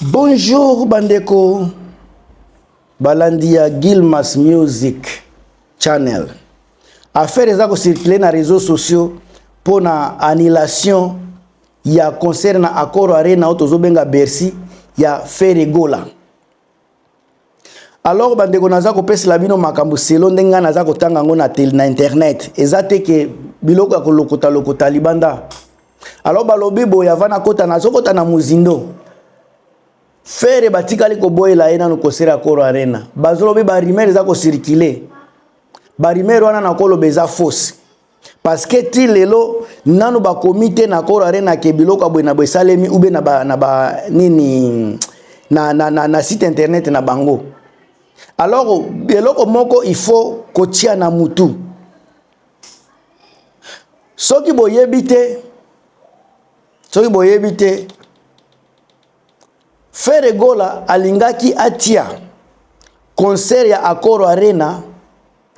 Bonjour bandeko balandi ya Gilmas Music Channel. Affaire eza ko circuler na réseaux sociaux mpo na annulation ya concert na Accor Arena oyo tozobenga Bercy ya Ferre Gola. Alors bandeko, naza kopesela bino makambo selo ndenge ngai naza kotanga yango na, na internet. Eza te ke biloko ya kolokota lokota libanda. Alors balobi boye, avant nakota, nazokota na mozindo. Ferre batikali koboyela ye nanu concert ya Accor Arena. Bazolobi barumeur eza kocirculer. Barumeur wana nakoloba eza fausse, parce que ti lelo nanu bakomi te na Accor Arena ke biloko ya boye na boye esalemi ube na ba nini na site internet na bango. Alors eloko moko il faut kotia na mutu, soki boyebi te, soki boyebi te, Ferre Gola alingaki atia concert ya Accor Arena.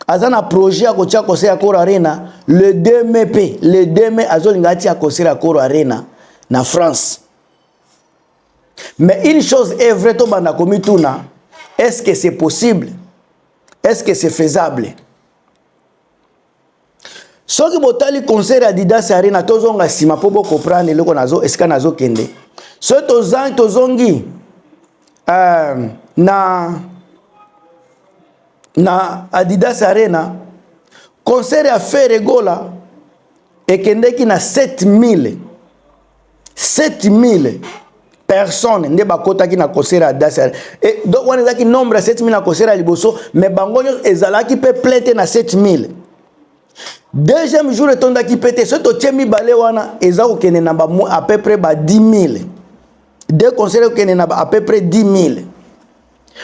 Aza na projet ya kotia concert ya Accor Arena le 2 mai. Mpe le 2 mai azolinga atia concert ya Accor Arena na France. Mais une chose est vraie, tobanda komituna: est-ce que c'est possible? Est-ce que c'est faisable? Soki botali concert ya Adidas Arena, tozonga nsima mpo bocomprendre eloko nazo esika nazokende. Soki tozongi na Adidas Arena, concert ya Ferre Gola ekendeki na 7000 7000 personnes nde bakotaki na concert ya Adidas Arena. Et donc wana ezalaki nombre ya 7000 na concert ya liboso, mais bango nyonso ezalaki mpe plein te na 7000. Deuxième jour etondaki mpe te. Soki totie mibale wana, eza kokende na ba à peu près ba 10 000. Deux concert ekokende na ba à peu près 10 000.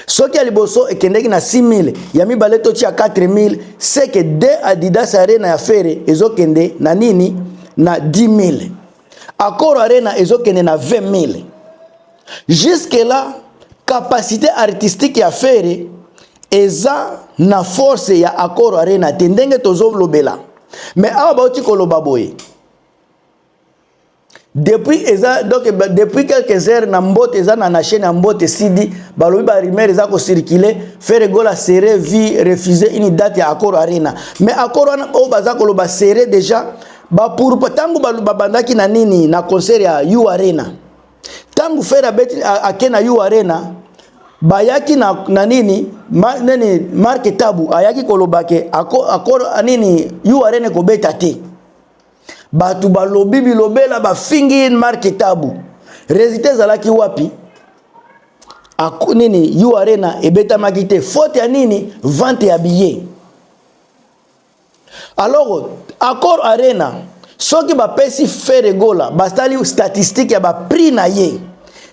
Soki ya liboso ekendeki na 6 000, ya mibale totia 4 000, c'est que de Adidas Arena ya Ferre ezokende na nini? Na 10 000. Accor Arena ezokende na 20 000. Jusque là, capacité artistique ya Ferre eza na force ya Accor Arena te, ndenge tozolobela. Mais awa bauti koloba boye depuis eza donc depuis quelques heures na Mbote, eza na chaîne ya Mbote Sidi, balobi barumeur eza kocirculer: Ferre Gola serait vu refuser une date ya Accor Arena. Mais Accor wana oyo baza koloba serait déjà bapour ntango babandaki na nini, na concert ya U Arena. Ntango Ferre abeti, ake na U Arena, bayaki na nini nini, Marc Tabu ayaki koloba ke Accor nini, U Arena ekobeta te. Bato balobi bilobela, bafingi Marc Tabu. Résultat ezalaki wapi? Nini, U Arena ebetamaki te, faute ya nini? Vente ya billet. Alors Accor Arena, soki bapesi Ferre Gola, basali statistique ya baprix na ye,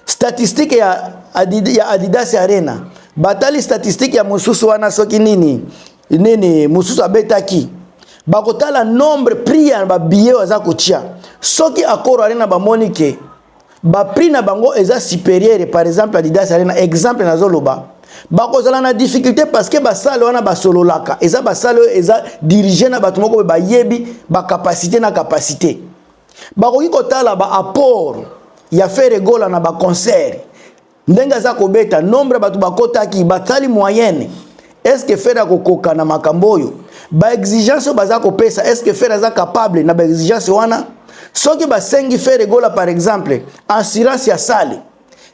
statistique ya Adidas Arena, batali statistique ya mosusu wana, soki nini nini mosusu abetaki, bakotala nombre, prix ya babillet oyo aza kotia. Soki Accor Arena bamoni ke baprix na bango eza supérieur, par exemple Adidas Arena, exemple nazoloba, bakozala na difficulté, parce que basale wana basololaka, eza basale oyo eza dirigé na bato moko boye bayebi bacapacité na capacité. Bakoki kotala baapport ya Ferre Gola na baconcert, ndenge aza kobeta, nombre bato bakotaki, batali moyenne. Est ce que Ferre akokoka na makambo oyo, baexigence oyo baza kopesa? Est ce que Ferre aza capable na baexigence wana? Soki basengi Ferre Gola, par exemple, assurance ya salle,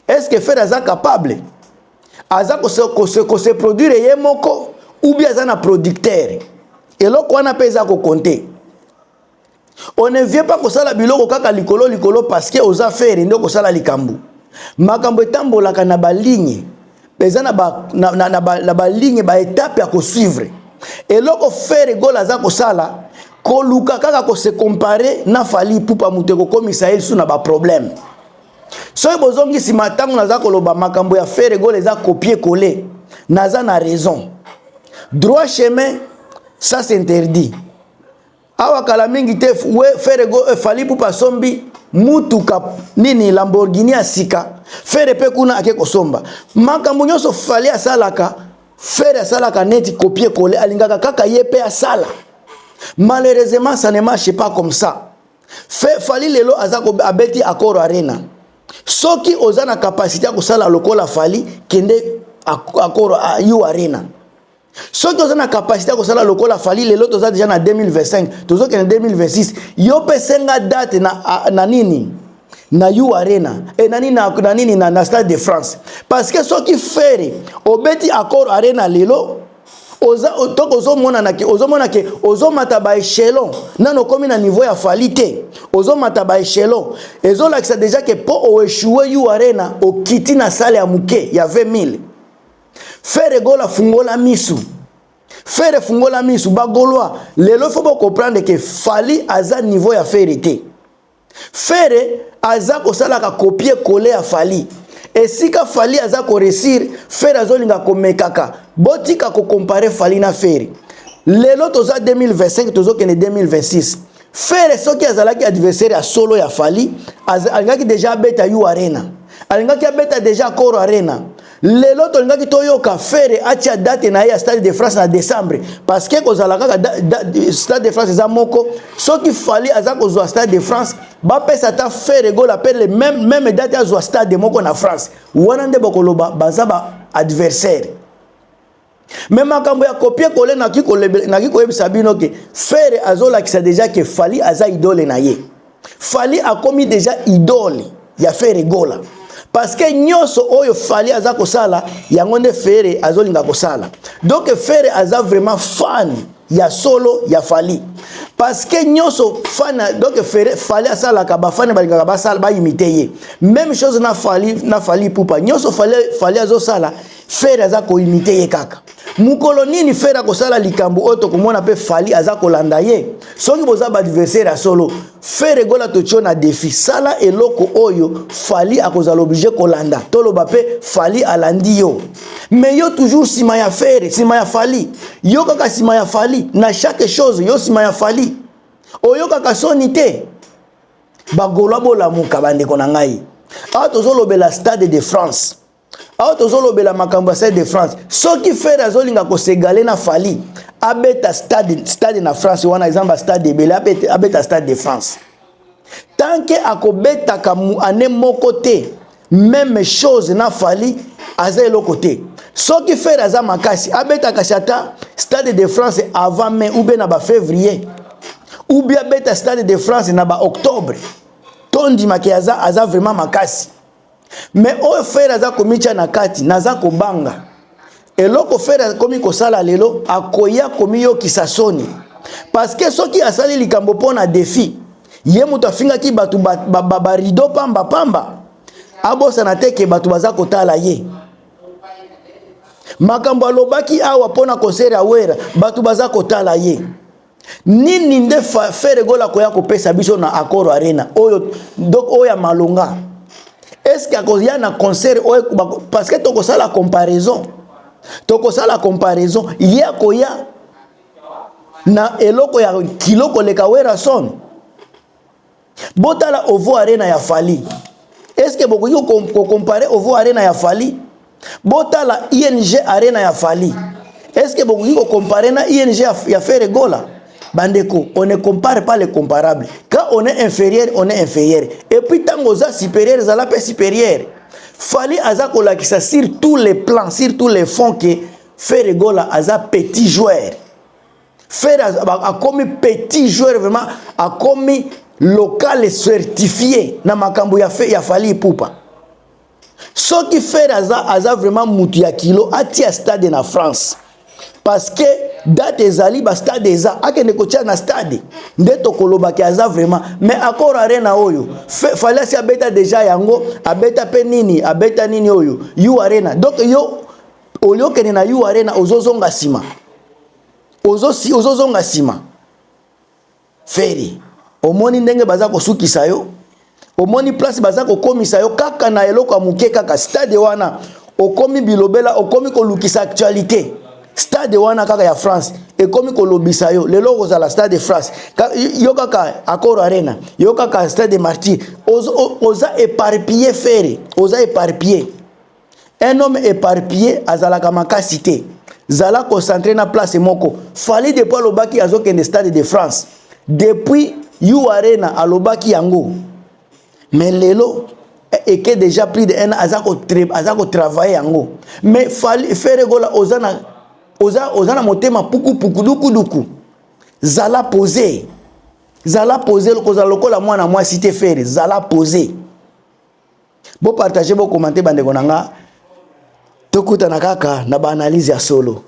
est ce que Ferre aza capable? Aza kose produire ye moko ou bien aza na producteur? Eloko wana mpe eza kocompter. On ne vient pas kosala biloko kaka likolo likolo parce que oza Ferre nde okosala likambo. Makambo etambolaka na baligne, eza na baligne, baétape ya kosuivre. Eloko Ferre Gola aza kosala, koluka kaka kose comparer na Fally Ipupa, moto ekokomisa ye lisusu na baproblème. Soki bozongi nsima, ntango naza koloba makambo ya Ferre Gola eza copier coller, naza na raison. Droit chemin, ça c'est interdit. Awa kala mingi te, we Ferre Go, Fally Ipupa asombi mutuka nini, Lamborghini ya sika. Ferre mpe kuna ake kosomba. Makambo nyonso Fally asalaka, Ferre asalaka neti copier coller, alingaka kaka ye mpe asala. Malheureusement, ça ne marche pas comme ça. Fally lelo aza abeti Accor Arena. Soki oza na capacité ya kosala lokola Fally, kende Accor U Arena. Soki oza na capacité ya kosala lokola Fally, lelo toza déjà na 2025, tozokende 2026, yo mpe senga date na nini, na U Arena e na nini, na nini, na Stade de France. Parce que soki Ferre obeti Accor Arena lelo, oza toko ozomona ke, ozomona ke ozomata baéchelon, nano okomi na niveau ya Fally te, ozomata baéchelon. Ezolakisa déjà ke mpo oéchouer U Arena, okiti na salle ya moke ya 20 000. Ferre Gola, fungola misu. Ferre, fungola misu. Bagaulois, lelo faut bocomprendre ke Fally aza niveau ya Ferre te. Ferre aza kosalaka copier-coller ya Fally. Esika Fally aza koréussir, Ferre azolinga komekaka. Botika kocomparer Fally na Ferre. Lelo toza 2025, tozokende 2026. Ferre soki azalaki adversaire ya solo ya Fally, alingaki déjà abeta U Arena, alingaki abeta déjà Accor Arena. Lelo tolingaki toyoka Ferre atia date na ye ya Stade de France na décembre, parce que kozala kaka Stade de France eza moko. Soki Fally aza kozwa Stade de France, bapesa ata Ferre Gola mpe le même date, azwa stade moko na France wana, nde bakoloba baza baadversaire. Mais makambo ya copier-coller, naki koyebisa bino ke Ferre azolakisa déjà ke Fally aza idole na ye. Fally akomi déjà idole ya Ferre Gola, parce que nyonso oyo Fally aza kosala, yango nde Ferre azolinga kosala. Donc Ferre aza vraiment fan ya solo ya Fally, parce que nyonso fan, donc Ferre, Fally asalaka, bafani balingaka basala, baimiter ye. Même chose na Fally, na Fally Ipupa. Nyonso Fally azosala, Ferre aza koimiter ye kaka. Mokolo nini Ferre akosala likambo oyo tokomona mpe Fally aza kolanda ye? Soki boza baadversaire ya solo, Ferre Gola, totio na défi: sala eloko oyo Fally akozala obligé kolanda, toloba mpe Fally alandi yo. Mais yo toujours nsima ya Ferre, nsima ya Fally, yo kaka nsima ya Fally na chaque chose, yo nsima ya Fally, oyokaka soni te? Bagaulois, bolamuka. Bandeko na ngai, awa tozolobela Stade de France, awa tozolobela makambo ya Stade de France. Soki Ferre azolinga kos'égaler na Fally, abeta stade na France wana, eza bastade ebele, abeta Stade de France. Tant que akobetaka ane moko te même chose na Fally, aza eloko te. Soki Ferre aza makasi, abeta kasi ata Stade de France avant mai, ou bien na bafévrier, ou bien abeta Stade de France na baoctobre, tondimaki aza vraiment makasi. Mais oyo Ferre aza komitya na kati, naza kobanga eloko Ferre akomi kosala lelo, akoya komiyokisa soni. Parce que soki asali likambo mpo na défi, ye moto afingaki bato barideau pamba pamba, abosana te ke bato baza kotala ye. Makambo alobaki awa mpo na concert ya Wera, bato baza kotala ye. Nini nde Ferre Gola koya kopesa biso na Accor Arena oyo, donc oyo ya malonga? Est-ce akoya na concert oyo? Parce que tokosala comparaison, tokosala comparaison, ye akoya na eloko ya kilo koleka Werrason. Botala Ovo Arena ya Fally, est-ce que bokoki kocomparer Ovo Arena ya Fally? Botala ING Arena ya Fally, est-ce que bokoki kocomparer na ING ya Ferre Gola? Bandeko, on ne compare pas le comparable. Quand on est inférieur, on est inférieur. Et puis ntango oza supérieur, ezala mpe supérieur. Fally aza kolakisa sur tous les plans, sur tous les fonds ke Ferre Gola aza petit joueur. Ferre akomi petit joueur vraiment, akomi local certifié na makambo ya Fally Ipupa. Soki Ferre aza vraiment mutu ya kilo, atia stade na France, parce que date ezali, bastade eza, akende kotia na stade, nde tokolobaki aza vraiment. Mais Accor Arena oyo, Fally asi abeta déjà yango, abeta mpe nini, abeta nini oyo, U Arena. Donc yo oli okende na U Arena, ozozonga nsima, ozozonga nsima. Ferre, omoni ndenge baza kosukisa yo? Omoni place baza kokomisa yo? Kaka na eloko ya moke, kaka stade wana, okomi bilobela, okomi kolukisa actualité. Stade wana kaka ya France ekomi kolobisa yo. Lelo okozala Stade de France, yo kaka Accor Arena, yo kaka Stade de Martyr. Oza éparpillé, Ferre, oza éparpillé. Un homme éparpillé azalaka makasi te. Zala concentré na place moko. Fally, depuis alobaki azokende Stade de France, depuis U Arena alobaki yango, mais lelo Eke déjà plus de un an aza kotravaille yango. Mais Ferre Gola, oza na oza na motema pukupuku, dukuduku. Zala posé, zala posé. Kozala lokola mwana mwasi te. Ferre, zala posé. Bopartage, bokomante, bandeko na nga. Tokutana kaka na baanalyse ya solo.